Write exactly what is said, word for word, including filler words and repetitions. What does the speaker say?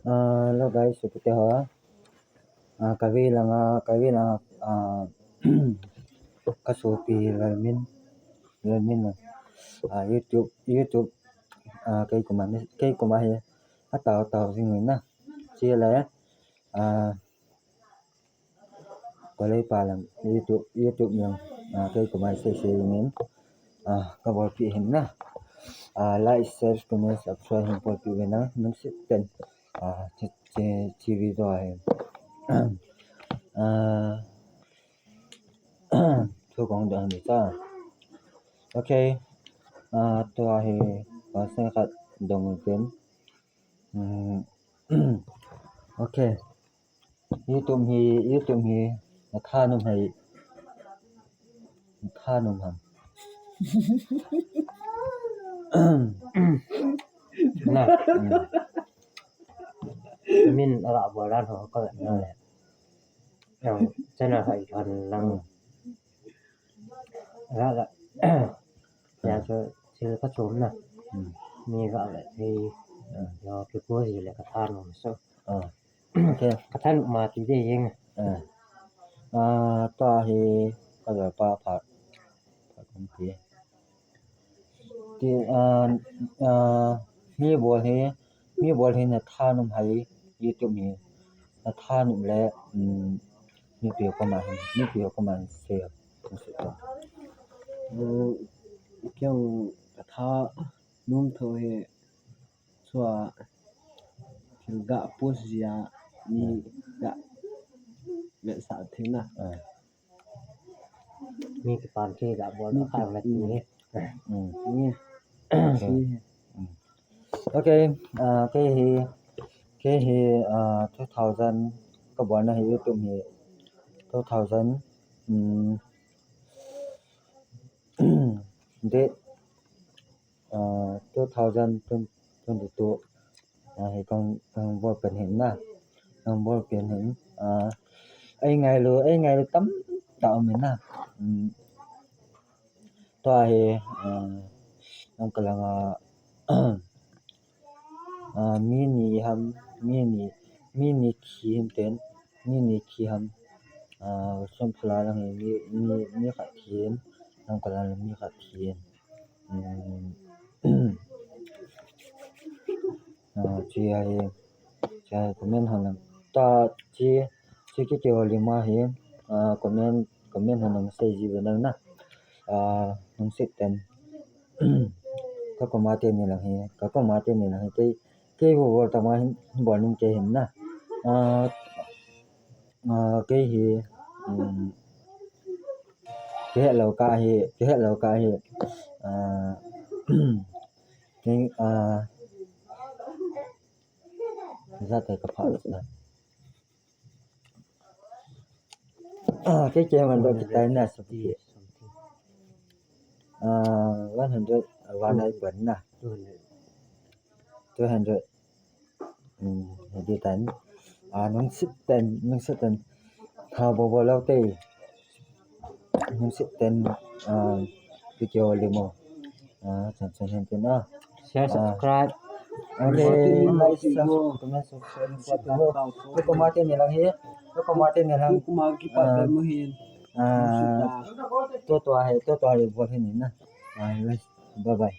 Ah, hello guys, supite ho. Ah, ka ve langa, ka ve langa, ah, ka sopi Lalmin, Lalmin, ah, YouTube, YouTube, ah, kei koma, kei koma hi, atao, tao jing na. Chule, ah, Kolei pa lang YouTube, YouTube lang, ah, kei koma sei sei in, ah, ka bolpi hin na. Ah, like, share, comment, subscribe hin bolpi ve na, nung sit ten, ah, chi, chi, chi video ahi. Ah, thu kong dong ni ta. Okay. Ah, tua hi, pa sen khat dong ten. Hmm. Okay. YouTube hi, YouTube hi, na thanom hai. Na thanom ham. Na. Hmm. Min ara boran ho ko na le. Yang channel hai kan lang. Ra ra. Ya so sil ka chom na. Hmm. Mi ga le thei. Hmm. Ya ki ko ji le ka thanom so. Ah. Okay. Ka thanom ma ti de yeng. Ah. Ah, tua hi ka ja pa pha. Pha kum ti. Ti, ah, ah, mi bol hi, mi bol hi na thanom hai YouTube hi. Na thanom le, um, mipi ho koma hin, mipi ho koma hin sei. Sei to. Eh, kei ka thanom tho hi chua thil ga post jia mi ga vetsah thei na. Ah. Mi kipan thei ga bol mi kha kipan na ti hi. Hmm. Ni. Okay. Hmm. Okay, ah, kei hi, kei hi, ah, two thousand ka bolna hi YouTube hi two thousand, um, date, ah, two thousand twenty-two, ah, hi kong, kong bol pen hin na, kong bol pen hin, ah, ei ngailu, ei ngailu tamtah um in na. Um, Tua hi, ah, nang kalanga, ah, mi ni ham, mi ni, mi ni thi hin ten, mi ni thi ham, ah, som phala lang hi, mi, mi, mi khat thi hin, nang kalanga mi khat thi hin. Um, ah, chi ahi, chi ahi comment hon lang. Ta chi, chi ki ki ho lima hi, ah, comment, comment hon lang sei ji ve nang na. Ah, nung sit ten. Ka koma te ni lang hi, ka koma te ni lang hi, kei, kei vo vol tama hin, bol ning kei hin na. Ah, ah, kei hi, um, kei het lou ka hi, kei het lou ka hi. Ah, kei, ah, Za tai ka pha na. Ah, kei kei man do kitai na sa pi. Ah, one hundred, ah, one ai ban na. Two hundred. Two hundred. Hmm, di tan. Ah, nung sit ten, nung sit ten. Tha bo bo lau te. Nung sit ten, ah, video limo. Ah, chan chan hin tin, ah. Share, ah, subscribe. Okay, like, share, comment, subscribe, subscribe. Ko koma te ni lang hi. Ko koma te ni lang. Ko koma ki pa mo hin. Ah, to to hai, to to hai bol hin na. Ah, bye bye.